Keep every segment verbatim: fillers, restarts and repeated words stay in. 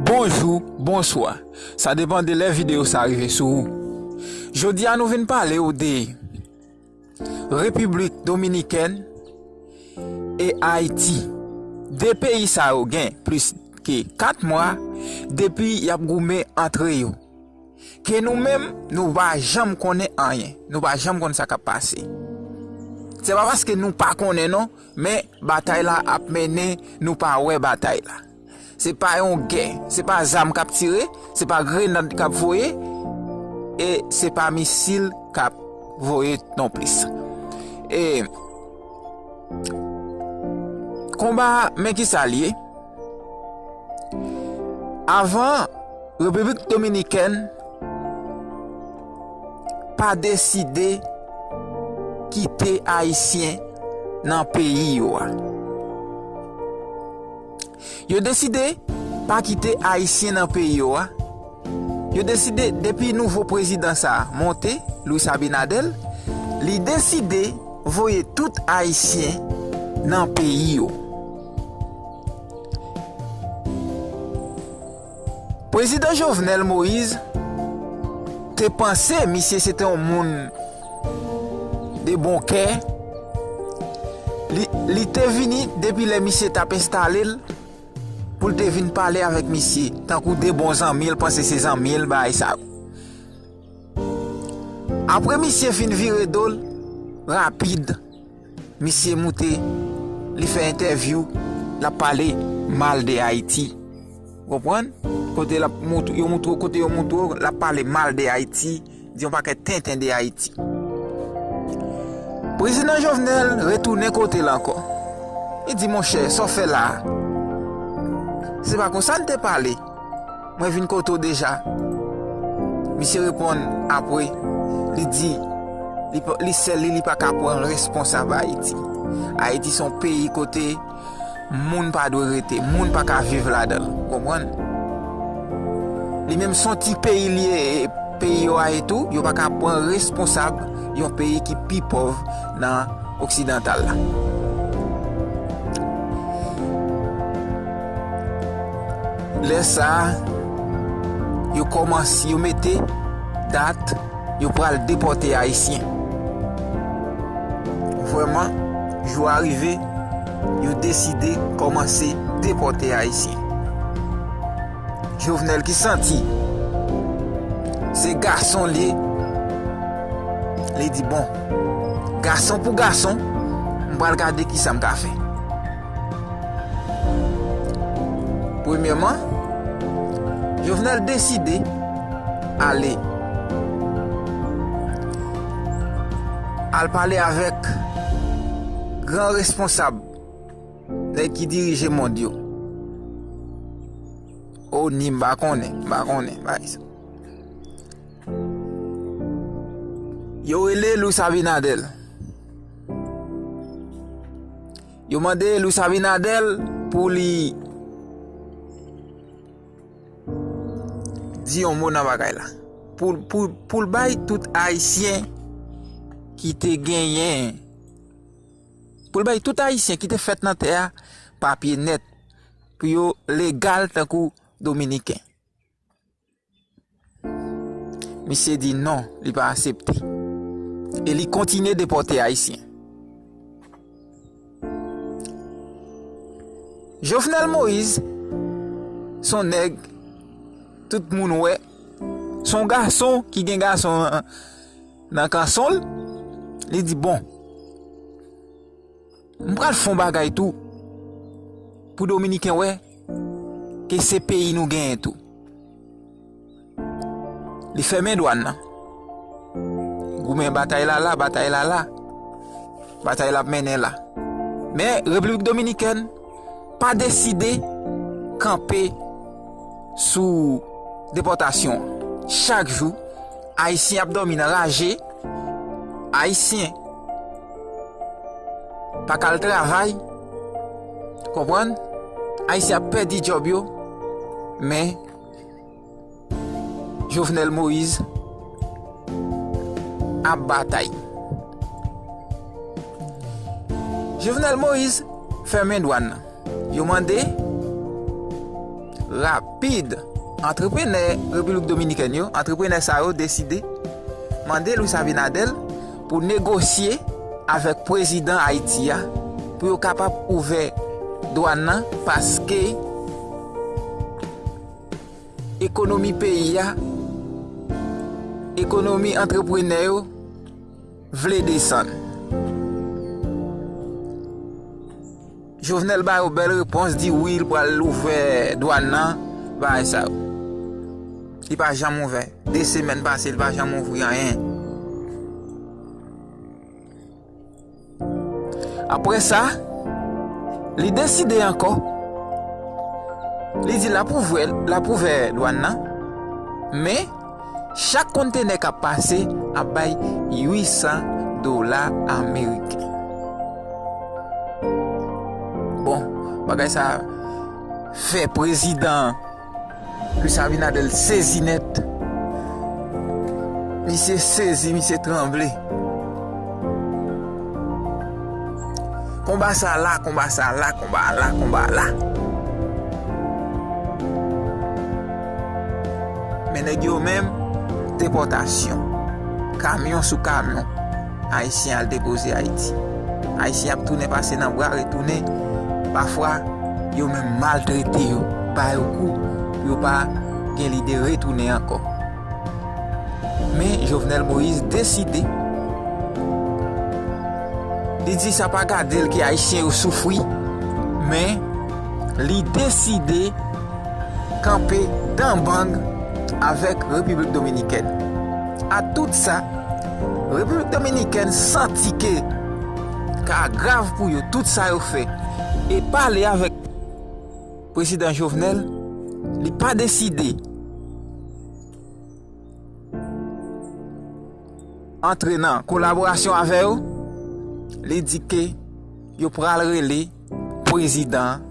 Bonjou, bonswa. Sa depann de lè videyo sa rive sou ou. Jodi a nou vin pale w de Repiblik Dominikèn e Ayiti. De peyi sa yo gen plis ke kat mwa depi y ap goumen antre yo. Ke nou menm, nou pa janm konnen anyen. Nou pa janm konn sa k ap pase. Se pa paske nou pa konnen non, men batay la ap mennen, nou pa wè batay la. Se pa yon gè, se pa zam k ap tire, se pa grenad k ap voye, e se pa misil k ap voye non plis. E konba a, men kisa l ye. Avan, Repiblik Dominikèn pa deside kite Ayisyen nan peyi yo a. Yo deside pa kite Ayisyen nan peyi yo a. Yo deside, depi nouvo prezidan sa a monte, Luis Abinader, li deside voye tout Ayisyen nan peyi yo. Prezidan Jovenel Moïse te panse misye se te yon moun de bon kè. Li, li te vini depi lè misye t ap enstale l pou l te vin pale avèk misye, tankou de bon zanmi l, panse se zanmi l, bagay sa yo. Apre misye fin vire do l, rapid, misye moute, li fè entèvyou, l ap pale mal de Ayiti. Ou konprann? Kote l ap moutre, yo moutre w, kote yo moutre w, l ap pale mal de Ayiti, di yon pakèt tenten de Ayiti. Prezidan Jovenel retounen kote l ankò. Li di, "Monchè, sa w fè la a? Se pa konsa n te pale. Mwen vin kote w deja." Misye reponn apre, li di, li, pa- li sèl li, li pa ka pran responsab Ayiti. Ayiti se yon peyi kote moun pa dwe rete, moun pa ka viv ladan l, ou konprann? Li menm se yon ti peyi li ye, peyi yo a ye tou, yo pa ka pran responsab yon peyi ki pi pòv nan oksidantal la. Lè sa a, yo kòmanse, yo mete dat yo pral depòte Ayisyen. Vrèman, jou a rive, yo deside kòmanse depòte Ayisyen. Jovenel ki santi se gason l ye, li di, "Bon, gason pou gason, m pral gade kisa m ka fè." Premyèman, Jovenel deside ale, al pale avèk gran responsab, nèg ki dirije mond yo. O ni, m pa konnen, m pa konnen, pa egzanp. Yo rele Luis Abinader. Yo mande Luis Abinader pou li di yon mo nan bagay la. Pou, pou, pou l bay tout Ayisyen ki te genyen, pou l bay tout Ayisyen ki te fèt nan tè a papye nèt, pou yo legal tankou Dominiken. Misye di non, li pa aksepte. E li kontinye depòte Ayisyen. Jovenel Moïse, se yon nèg tout moun wè, se yon gason ki gen gason nan, nan kanson l, li di, "Bon, m pral fè yon bagay tou pou Dominiken wè ke se peyi nou genyen tou." Li fèmen dwàn nan. Goumen batay la la, batay la la. Batay la ap mennen la. Men Repiblik Dominikèn pa deside kanpe sou depòtasyon. Chak jou, Ayisyen ap dòmi nan raje, Ayisyen pa ka al travay, konprann? Ayisyen ap pèdi djòb yo, men Jovenel Moïse ap batay. Jovenel Moïse fèmen dwàn nan. Yo mande rapid. Antreprenè Repiblik Dominikèn yo, antreprenè sa yo deside mande Luis Abinader pou negosye avèk prezidan Ayiti a pou yo kapab ouvè dwàn nan, paske ekonomi peyi a, ekonomi antreprenè yo vle desann. Jovenel ba yo bèl repons, di wi, l pral ouvè dwàn nan, bagay sa yo. Li pa janm ouvè. De semèn pase, li pa janm ouvri anyen. Apre sa, li deside ankò. Li di l ap ouvè, l ap ouvè dwàn nan, men chak kontenè k ap pase ap bay uit san dola ameriken. Bon, bagay sa fè prezidan Luis Abinader sezi nèt. Misye sezi, misye tranble. Konba sa la, konba sa la, konba la, konba la. Men nèg yo menm, depòtasyon. Kamyon sou kamyon. Ayisyen al depoze Ayiti. Ayisyen ap tounen pase nan bra, retounen. Pafwa, yo menm maltrete yo, ba yo kou, pou yo pa gen lide retounen ankò. Men Jovenel Moïse deside. Li di sa pa gade l ke Ayisyen yo soufri, men li deside kanpe dan bang avèk Repiblik Dominikèn. A tout sa, Repiblik Dominikèn santi ke ka grav pou yo, tout sa yo fè, e pale avèk prezidan Jovenel, li pa deside antre nan kolaborasyon avè yo, li di ke yo pral rele prezidan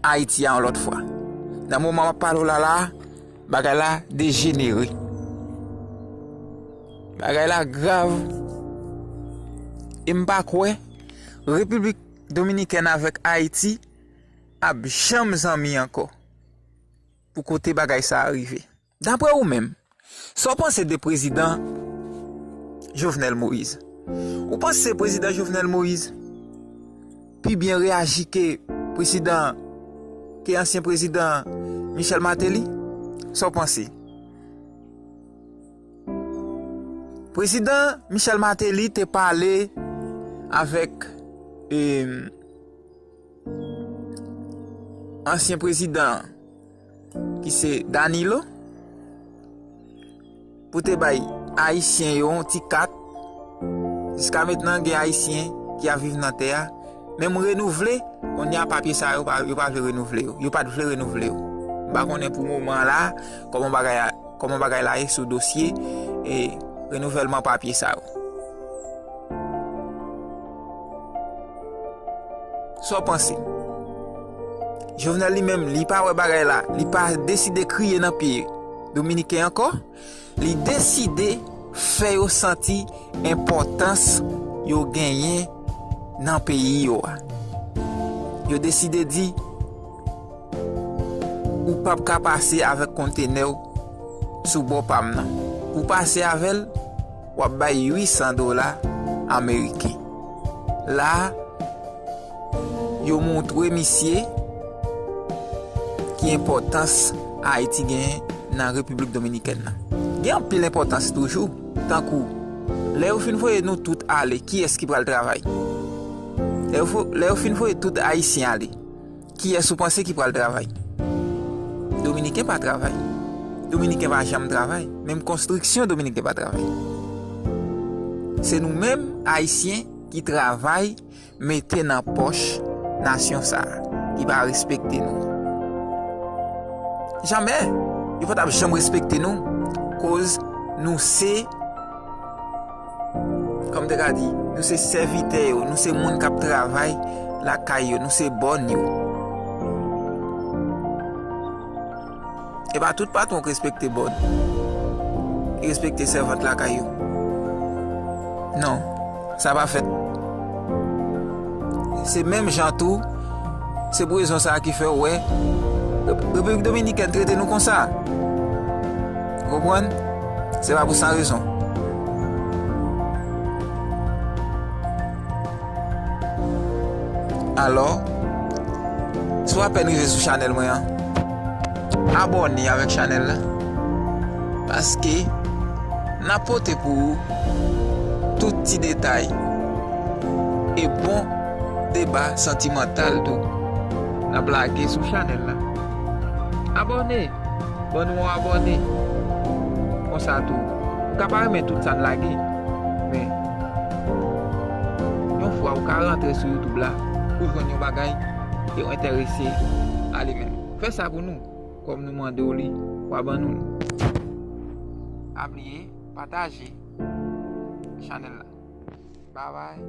Ayiti a yon lòt fwa. Nan moman m ap pale w la la, bagay la dejenere. Bagay la grav. E m pa kwè Repiblik Dominikèn avèk Ayiti ap janm zanmi ankò pou kote bagay sa a rive. Dapre ou menm, sa w panse de prezidan Jovenel Moïse? Ou panse prezidan Jovenel Moïse pi byen reyaji ke prezidan, ke ansyen prezidan Michel Martelly? Sa w panse? Prezidan Michel Martelly te pale avèk, em, ansyen prezidan ki se Danilo, pou te bay Ayisyen yo yon ti kat. Jiska mentnan, gen Ayisyen ki ap viv nan tè a. Men m renouvle, kounye a papye sa yo, pa, yo pa vle renouvle yo. Yo pa t vle renouvle yo. M pa konnen pou moman la, kòman bagay a, kòman bagay la ye sou dosye, e, renouvèlman papye sa yo. Sa w panse? Jovenel li menm, li pa wè bagay la, li pa deside kriye nan pye Dominiken ankò, li deside fè yo santi enpòtans yo genyen nan peyi yo a. Yo deside di, ou p ap ka pase avèk kontenè w sou bò pa m nan. Pou pase avè l, w ap bay uit san dola ameriken. La a, yo montre misye ki enpòtans Ayiti genyen nan Repiblik Dominikèn nan. Gen anpil enpòtans toujou, tankou lè yo fin voye nou tout ale, kiyès ki pral travay? Lè yo fo-, lè yo fin voye tout Ayisyen ale, kiyès ou panse ki pral travay? Dominiken pa travay. Dominiken pa janm travay. Menm konstriksyon Dominiken pa travay. Se nou menm, Ayisyen, ki travay, mete nan pòch nasyon sa a, ki pa respekte nou. Jamè! Yo pa t ap janm respekte nou, koz nou se, kòm te ka di, nou se sèvitè yo, nou se moun k ap travay lakay yo, nou se bòn yo. E pa tout patwon k respekte bòn, ki respekte sèvant lakay yo. Non, sa pa fèt. Se menm jan tou, se pou rezon sa a ki fè w wè Repiblik Dominikèn trete nou konsa. Ou konprann? Se pa pou san rezon. Alò, si w apèn rive sou chanèl mwen an, abòne avèk chanèl la. Paske n ap pote pou ou tout ti detay e bon deba santimantal tou n ap lage sou chanèl la. Abòne! Ban nou yon abòne. Konsa tou, ou ka pa renmen tout sa n lage, men yon fwa ou ka rantre sou YouTube la, ou jwenn yon bagay e w enterese a li menm. Fè sa pou nou, kòm nou mande w li, w a ban nou l. Pa bliye pataje chanèl la. Babay.